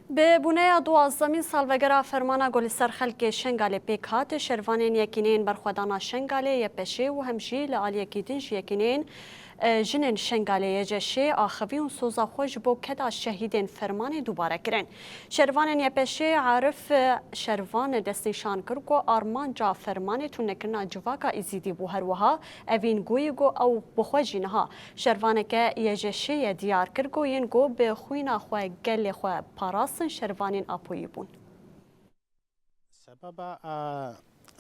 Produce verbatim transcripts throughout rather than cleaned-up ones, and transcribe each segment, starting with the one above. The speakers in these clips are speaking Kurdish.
Bi bûneya duwazdemîn salvegera fermana ku li ser xelkê Şengalê pêk hat, şervanên Yekîneyên Berxwedana Şengalê, Y P Ş, û hem jî li aliyekî din ji Yekîneyên, e, Jinên Şengalê, Y C Ş, axivî û soza xwe ji bo keda şehîdên fermanê dubare kirin. Şervanên Y P Ş, Arif, e, Şervan destnîşan kir ku armanca fermanê tundekirina civaka Êzidî bû. Her wiha Evîn Goyî got ew bi xwe jî niha şervaneke Y J Ş'ê ye diyar kir ku yên ku bi xwîna xwe gelê xwe parastin şervanên Apoyî bûn. Sebeba a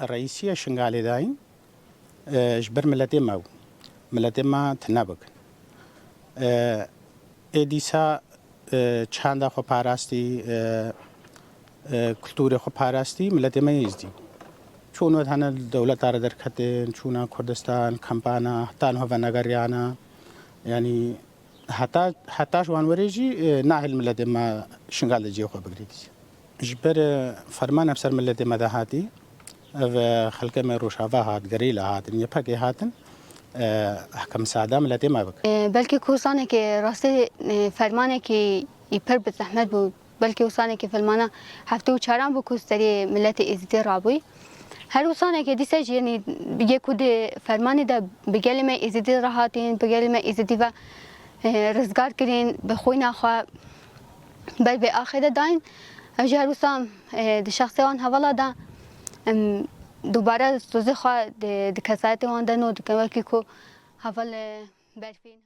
reîsiya Şingalê dayîn, e, ji ber miletê me bû. Miletê me tune bikin. E, ê dîsa, e, çanda xwe parastî, e, e, kulturê xwe parastî, miletê me Êzdî bû. Çûn wed hene li dewleta re derketin, çûna Kurdistan, kempana, heta niha venegeriyana. Yanî heta, heta ji wan werê jî, e, nahêl miletê me Şingal li cihê xwe bigirî dîsa. Ji ber, e, fermana bi ser miletê me de hatî, ev, e, xelkê me Rojava hat, gerîla hatin, Y P G hatin, e, heke misada miletê me bikin. E, belkî ku sanekê rastî, e, fermanekî yî pir bi zehmet bû. Belkî wisanekî filmana heftê û çaran bû ku serê miletê Êzidî rabûyî. Her wisanekê dîse jî, yanî yê ku di fermanê de bi gelê me Êzidî re hatîn, bi gelê me Êzidî ve, e, rizgar kirîn, bi xwîna xwe ber vê axê de dayîn. Ev jî her wisa, e, di şexsê wan hevala de, em, dubare sozê xwe di, di kesayetê wan de nû dikin, wekî ku heval, e, Berfîn.